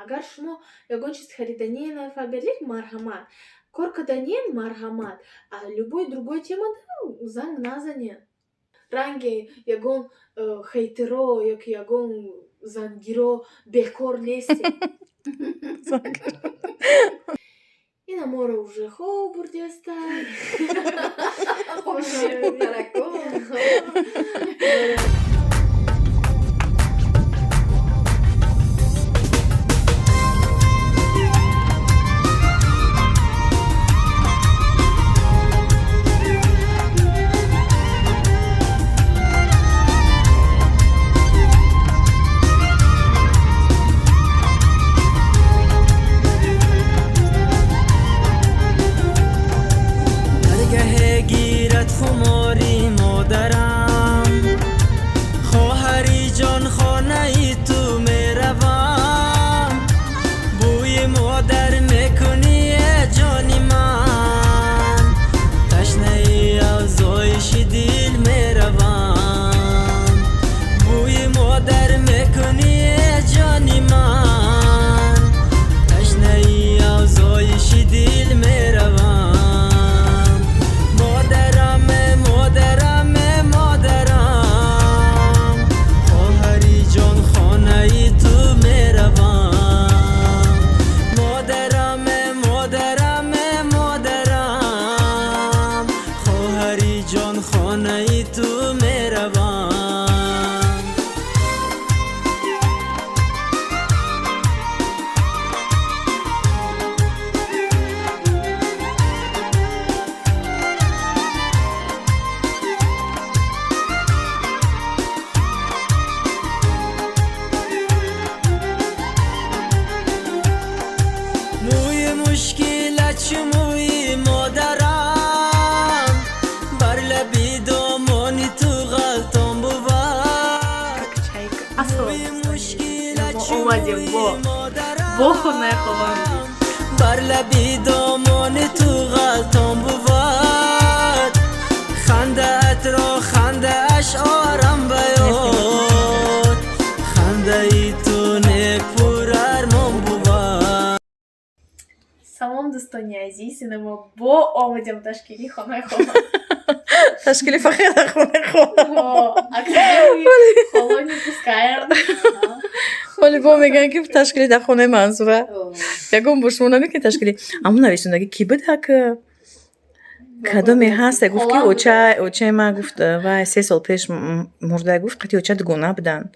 Агар шумо ягон чиз хариданиен Фаберлик, марҳамат, кор карданиен, марҳамат, а любой другой темада занг назанен. Ранги ягон хейтеро ёки ягон зангиро бекор нестем. Ина моро уже хоб бурдиастай. Даргаҳе гирад хумори модарам, хоҳари ҷон, хонаи ту меравам, бӯи модар мекунӣ, э ҷони ман, ташнаи афзоиши дил меравам, бӯи модар мекунӣ, э ҷони ман, ташнаи афзоиши дил меравам. Модарам, модарам, модарам, хоҳари ҷон, хонаи ту меравам. Модарам, модарам, модарам, хоҳари ҷон, хонаи ту меравам. Мӯи мушкилат чу мӯи модарам, бар лаби домони ту ғалтон бувад. Как чайка. Мӯи мушкилат Мо чу омадем мӯи бо модарам, бо хонаи холам. Бар лаби домони ту ғалтон бувад, хандаатро хандааш орам ба ёд, хандаи ту нек пурармон бувад. Салом, дӯстони азиз, ина мо бо омадем ташкили хонаи холам. Ташкили фақат дар хонаи хола. Аксари холо не пускаем. Вале бо мегӯянд, ки ташкили дар хонаи Мансура. Ягон бор шумо намекунед ташкили? Аммо нависондаги кӣ будак, кадоме ҳаста, гуфт, ки очаи ман, гуфт, вай 3 сол пеш мурда, гуфт, қати оча дугона буданд,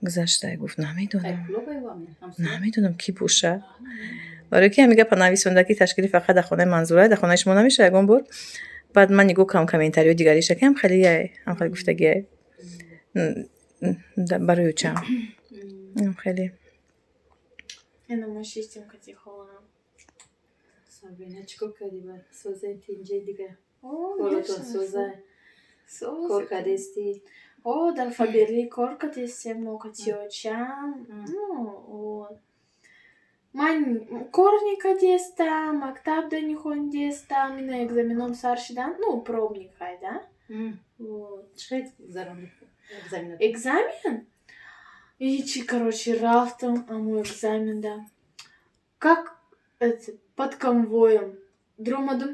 гузашта, гуфт, намедонам, кӣ боша, барои ки ҳамин гапа нависонда, ки ташкили фақат дар хонаи Манзура, дар хонаи шумо намешава ягон бор. Баъд ман нигоҳ кардам комментариҳои дигариша, ки ҳам хеле ҳам хеле гуфтагиай барои очам ҳам хеле. Ина мо шиштем кати холам. Сабрина, чӣ кор кардӣ ба созаи тинҷи дига? Коротон соза, кор кардести? О, дар Фаберли кор кардестем мо кати очам. Ну, вот. Ман кор никадестам, мактаб да нихондестам, ина экзаменом сар шидан, ну, пробник ҳай, да? Вот. Чӣ гузарондӣ экзаменат? Экзамен? И чи, короче, рафтам, аму экзамен, да. Как это, под конвоем. Дромадум.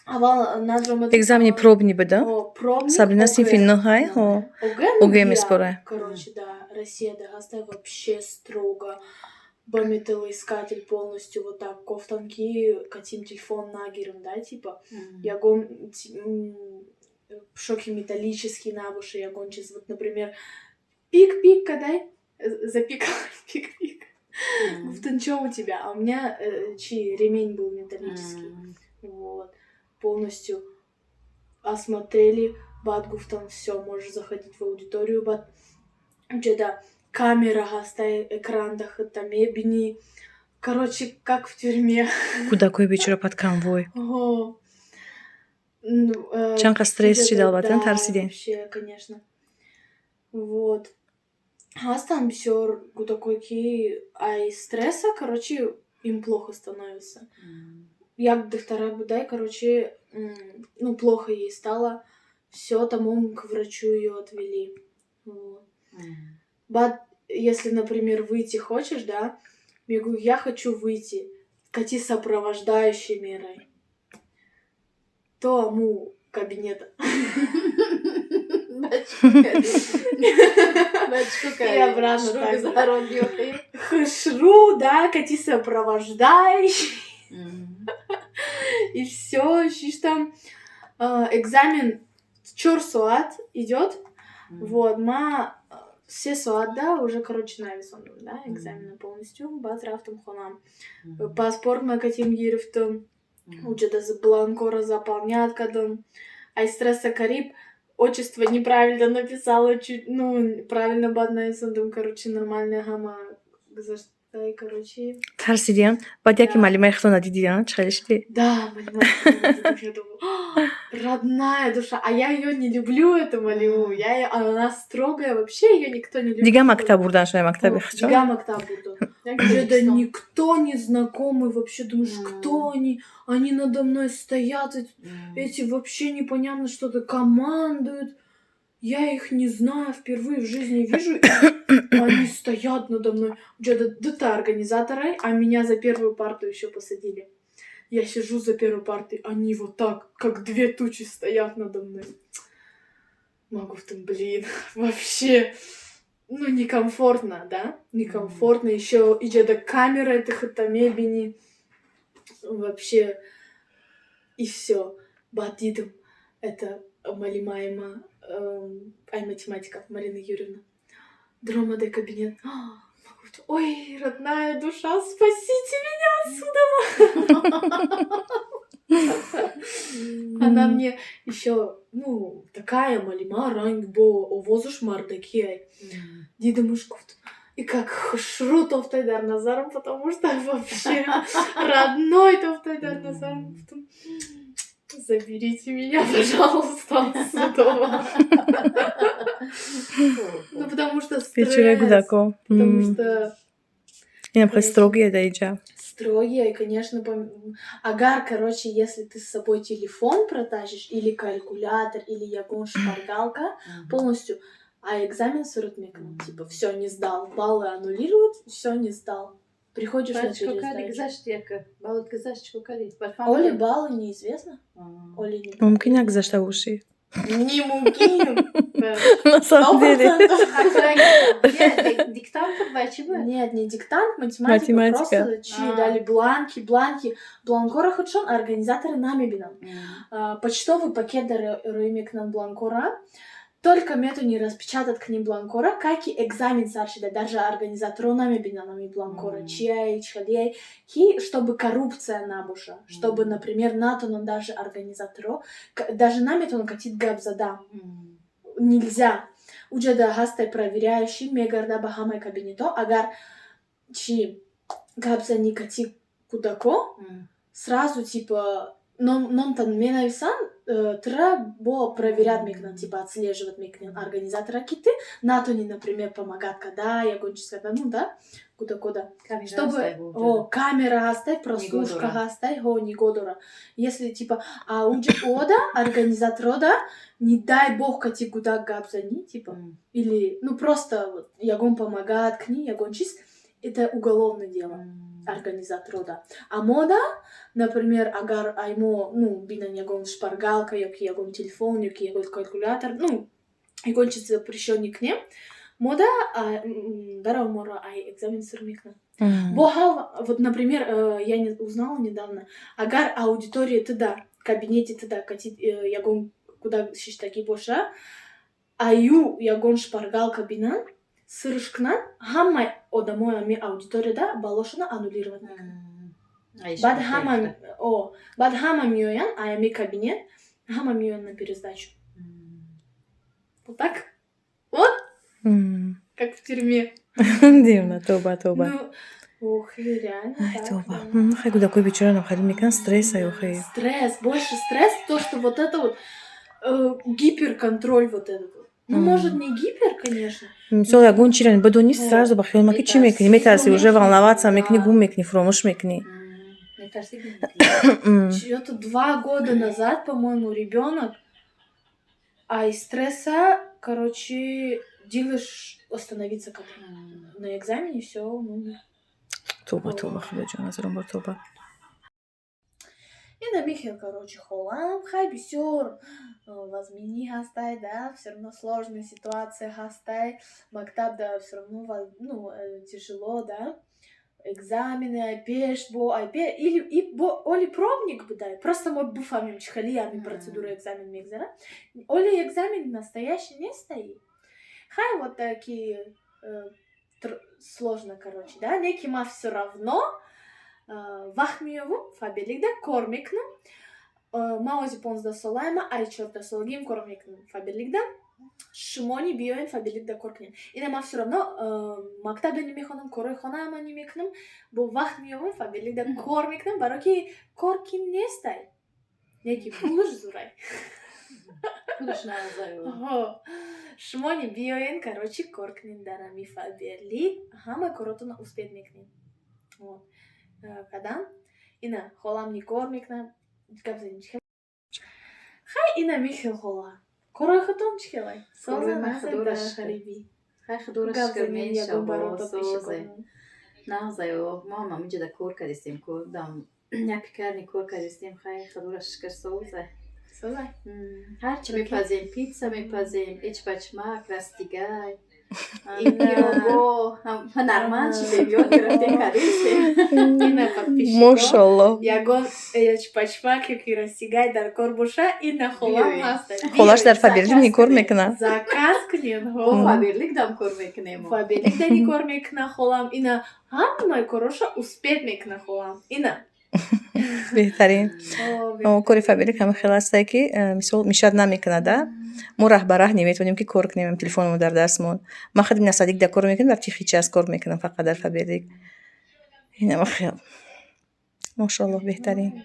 Аввал надромадум. Экзамени пробный буда? О, пробник. Сабрина ОГЭ. Синфи нӯҳай, ҳо. ОГЭ. ОГЭ Ну, меспора. Короче, да, Россия да ҳаста вообще строго. Ба металлоискатель полностью вот так кофтанки, катим телефон нагирем, да, типа. Ягон шоки металлический набуши, ягон чиз, вот, например, пик-пик, кадай, запикал, пик-пик. Гуфтан, чё у тебя? А у меня чи ремень был металлический. Вот. Полностью осмотрели. Бад гуфтан, все, можешь заходить в аудиторию. Бад ҷада камера ҳастай, экран дахта мебини. Короче, как в тюрьме. Кӯдакои бечора под конвой. О. Ну, Чанд қад стресс шид, албатта, да, тарсидем. Вообще, конечно. Вот. Ҳастан бисёр кӯдакое, ки ай стресса, короче, им плохо становится. Як духтара будай, короче, ну, плохо ей стало. Всё, тамом, к врачу её отвели. Вот. Баъд Если, например, выйти хочешь, да, мегу: «Я хочу выйти», кати сопровождающий мерай. То аму кабинета. И обратно так. Хушру, да, кати сопровождающий. И все, там экзамен 4 соат идет. Вот, ма 3 соат, да, уже, короче, нависондум, да, экзамен полностью, баъд рафтум хонам. Паспорт ма катим гирифтум, уҷада бланкора заполнять кардам. Ай стресса кариб отчество неправильно написала, чуть, ну, правильно баъд нависондум, короче, нормально ҳама гузаштай, короче. Тарсидиям? Баъд яке маълимаи худро надидиям? Чӣ хеле шудӣ? Да, малима, я думаю: «Родная душа», а я ее не люблю, эту малиму, она строгая, вообще ее никто не любит. Дига мактаб бурдан шумо, мактаби худшон? Дига мактаб бурдан. Да никто не знакомый вообще, думаешь, кто они? Они надо мной стоят, эти вообще непонятно что-то командуют. Я их не знаю, впервые в жизни вижу, и они стоят надо мной. Что-то организаторы, а меня за первую парту еще посадили. Я сижу за первой партой, они вот так, как две тучи, стоят надо мной. Могу там, блин, вообще, ну, некомфортно, да? Некомфортно. Еще иҷада камера это хата мебини. Вообще, и все. Баъд дидам, это малимаема, ай математика, Марина Юрьевна. Дромаде кабинет. Ой, родная душа, спасите меня отсюда! Она мне еще, ну, такая малима, ранг бо овозуш мардакиай. Дидамуш гуфт. И как хушру тофтай дар назарам, потому что вообще родной тофтай дар назарам. Заберите меня, пожалуйста, отсюда. Ну, потому что Бечора стресс. Кӯдако. Потому что Инам хеле строгие да иҷа. Строгие, конечно, агар, короче, если ты с собой телефон протащишь, или калькулятор, или ягон шпаргалка, полностью, а экзамен сурат мекунад, типа, все, не сдал, баллы аннулируют, все, не сдал. Приходишь на пересдачу. Оли баллы неизвестно. Оли не Мумкин нагзашта бошӣ. Не мумкин. На самом деле. Диктант чи буд? Нет, не диктант, математика. Математика. Просто чи дали бланки, бланки. Бланкора худшон организаторы намебинан. Почтовый пакет рӯй мекунанд бланкора. Только метони распечатать к ним бланкора, как и экзамен сар шида, даже организаторо намебинан ами бланкора, чияй, чхалияй, ки, чтобы коррупция набуша, чтобы, например, натонон даже организаторо, даже наметон катит гап зада. Нельзя. Уҷада ҳастай проверяющий, мегарда ба ҳамаи кабинето, агар чи гап зани кати кӯдако, сразу типа номтан менависанд, тра бо проверять мекунанд, типа отслеживать мекунанд организатора, ки ты натони, например, помогать када, ягон чиз када, ну да, кӯдакода. Чтобы о, камера ҳастай, прослушка ҳастай, ҳо, нигоҳ дора. Если типа, а уҷа ода, организаторода, не дай бог кати кӯдак гап зани, типа, или, ну, просто вот, ягон помогать кни, ягон чиз, это уголовное дело организаторода. А мода, например, агар аймо, ну, бинан ягон шпаргалка, ёки ягон телефон, ёки ягон калькулятор, ну, ягон чиз запрещенный к ним, мода дарав мора ай экзамен сир мекунад. Бо ҳал, вот, например, я не узнала недавно, агар аудитория туда, кабинете туда, кати ягон кӯдак шиштагӣ боша, аю ягон шпаргалка бинан, сирш кунанд, ҳамаи одамои ами аудиторияда баллошона аннулировать мекунад. Баъд ҳама меоянд аями кабинет, ҳама меоянд на пересдачу. Вот так? Вот? Как в тюрьме. Дивна, тоба, тоба. Ну, ох, реально. Ай, тоба. Хай кӯдакои бечора хеле мекунанд стресс ай охи. Стресс, больше стресс, то, что вот это вот гиперконтроль вот этот вот. Ну, может, не гипер, конечно. Мисол, ягон чиро бидонӣ, сразу ба хиёл маки чӣ мекунӣ? Метарсӣ, уже волноваться мекунӣ, гум мекунӣ, фуромӯш мекунӣ. Что-то 2 года назад, по-моему, ребенок, а из стресса, короче, Дилаш остановиться как на экзамене, всё, ну. Тоба, тоба, худоҷон, ҳазорон бор тоба. Ина михел, короче, холам, хай, бисёр вазминӣ ҳастай, да, всё равно сложная ситуация ҳастай, мактаб, да, всё равно, ну, тяжело, да, экзамены, ай пеш бо, ай пе, или и бо, оли пробник будай, просто мо буфаҳмем, чӣ хели ҳамин процедура экзамен мегзарад, оли экзамен настоящий нестаи. Хай, вот такие сложно, короче, да, не ки ма всё равно вақт меёбум, Фаберликда кор мекунам. Ман ози 15-солаема, ай 14-солагиам кор мекунам Фаберликда. Шумони биёен, Фаберликда кор кунем. Ина ман всё равно мактабда намехонам, корҳои хонаама намекунам, бо вақт меёбум, Фаберликда кор мекунам, барое ки кор ки нестай, не ки пулаш зурай. Пулаш наазаю. Шумони биёен, короче, кор кунем дар ҳами Фаберлик, ҳама коротонро успеть мекунем. Вот. Кадам ина холам ни кор мекунам, гап занем чӣ. Хай, ина михел, хола. Корҳои худтон чӣ хелай? Соза Корҳои ман назай худоро дар шукр. ғарибӣ. Хай, худоро Гап шукр, занем ягон мешава, барота созе. пешиконмон. Нағзаё, мо ҳам ҳаминҷода кор кардистем, ку дам як пекарни кор кардистем, хай, худоро шукр, соза. Созай? Ҳарчи мепазем, питса мепазем, эчпачмак, растигай. Ина. Пирого, ҳунарманд шудем, ёд гирифтем, кардистем. Ина, подписчико. Мошалло. Ягон эчпачмак ёки растигай дар кор боша, ина холам Биёед. ҳаста. Холаш дар Биёед, Фаберлик заказ ни кор кунед. мекунад. Заказ кунед, Бо ҳо. Фаберлик дам кор мекунем. Фаберлик дани кор мекуна холам. Ина ҳамаи короша успеть мекуна холам. Ина. Беҳтарин. О, Кори Фаберлик ҳама хел ҳастае, ки мисол, мешать намекунад, да, мо раҳ ба раҳ неметавонем, ки кор кунем, телефонмо дар дастмон. Ман худ насадик да кор мекунам, дар тихий час кор мекунам фақат дар Фаберлик. Инама хел, мошаллоҳ, беҳтарин.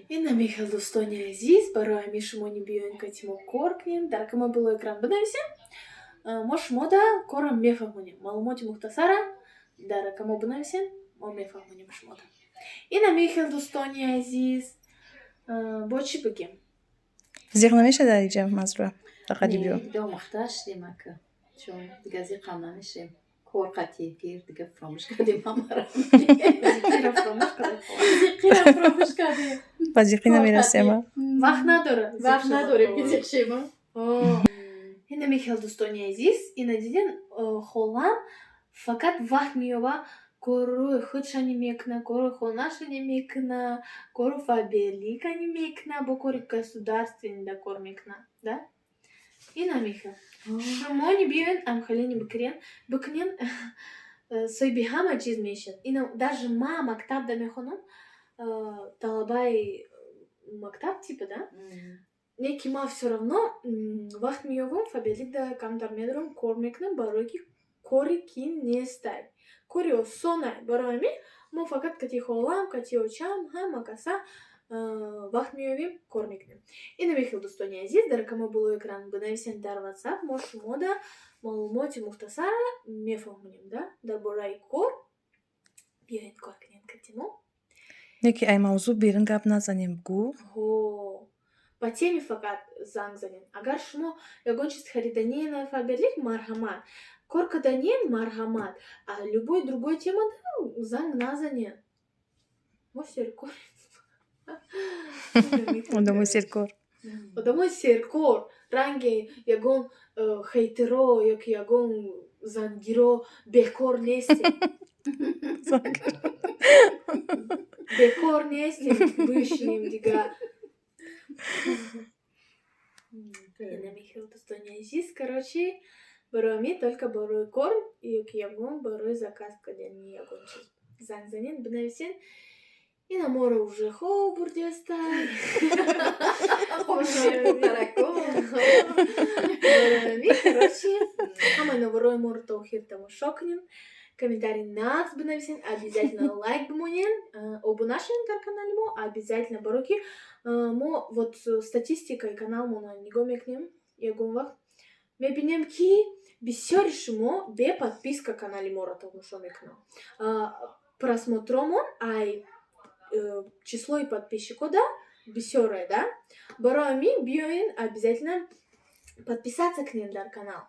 Ина михел, дӯстони азиз, барои ҳамин шумони биёен, кати мо кор кунем. Дар рақами болои экран бинависем. Мо шумода корро мефаҳмонем. Маълумоти мухтасара дар рақамо бинависем, мо мефаҳмонем шумода. Ина михел, дӯстони азиз, бо чӣ бигем? Зиқ намешад дар иҷа, Мазруа, фақат биё. Дига омӯхта шудем, ака. Чун дига зиқам намешем. Кор қатӣ гир дига фаромӯш кардем ҳамаро. Зиқира фаромӯш кардем. Зиқира фаромӯш кардем. Ба зиқӣ намерасем, а? Вақт надора. Вақт надорем, ки зиқ шем. Ина михел, дӯстони азиз, ина диден, холам фақат вақт меёба, корҳои худша мекуна, кори хонаша мекуна, кору Фаберлика мекуна, бо кори государственный да кор мекуна, да? Ина михел. Шумони биёен, амхелени бикунен, бикунен, соҳиби ҳама чиз мешавад. Ина даже ма мактабда мехонам, талабаи мактаб типа, да? Не ки ма всё равно вақт меёбам, Фаберликда камтар медорам, кор мекунам, барое ки кори ки нестай. Кори осонай. Барои ҳамин мо фақат кати холам, кати очам, ҳама каса вақт меёбем, кор мекунем. Ина мехел, дӯстони азиз, дар рақами болои экран бинависен дар WhatsApp, мо шумода маълумоти мухтасара мефаҳмонем, да, дар бораи кор. Биёед, кор кунем кати мо. Не ки ай мавзӯъ берун гап назанем, гӯ. Ҳо. По теме фақат занг занед. Агар шумо ягон чиз хариданиен на Фаберлик, марҳамат. Кор карданиен, марҳамат. А любой другой тема занг назанед. Мо серкор. Одамои серкор. Одамои серкор. Ранги ягон хейтеро ёки ягон зангиро бекор нестем. Бекор нестем, бишинем дига. Ина михел, дӯстони азиз, короче, барои ҳамин только барои кор ёки ягон барои заказ кардани ягон чиз занг занед, бинависен. Ина моро уже хоб бурдиастай. Барои ҳамин, короче, ҳамаи наворои моро то охир тамошо кунед. Комментарий нағз бинависен, обязательно лайк бимонед, обуна шавед дар канали мо, обязательно, барое ки мо вот статистикаи каналмонро нигоҳ мекунем, ягон вақт мебинем, ки бисёри шумо бе подписка канали моро тамошо мекунанд. Просмотромон ай числои подписчикода бисёре, да? Барои ҳамин биёен, обязательно подписаться кунед дар канал.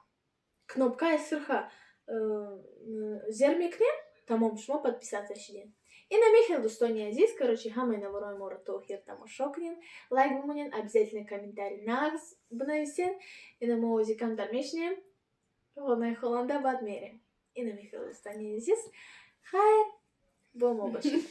Кнопкаи сурха зер мекунем, тамом, шумо подписаться шидем. Ина мехел, дӯстони азиз, короче, ҳамаи наворои моро то охир тамошо кунед, лайк бимонед, обязательно комментарий нағз бинависед. Ина мо ози камтар мешинем хонаи холанда, баъд мерем. Ина мехел, дӯстони азиз, хайр, бо мо бошед.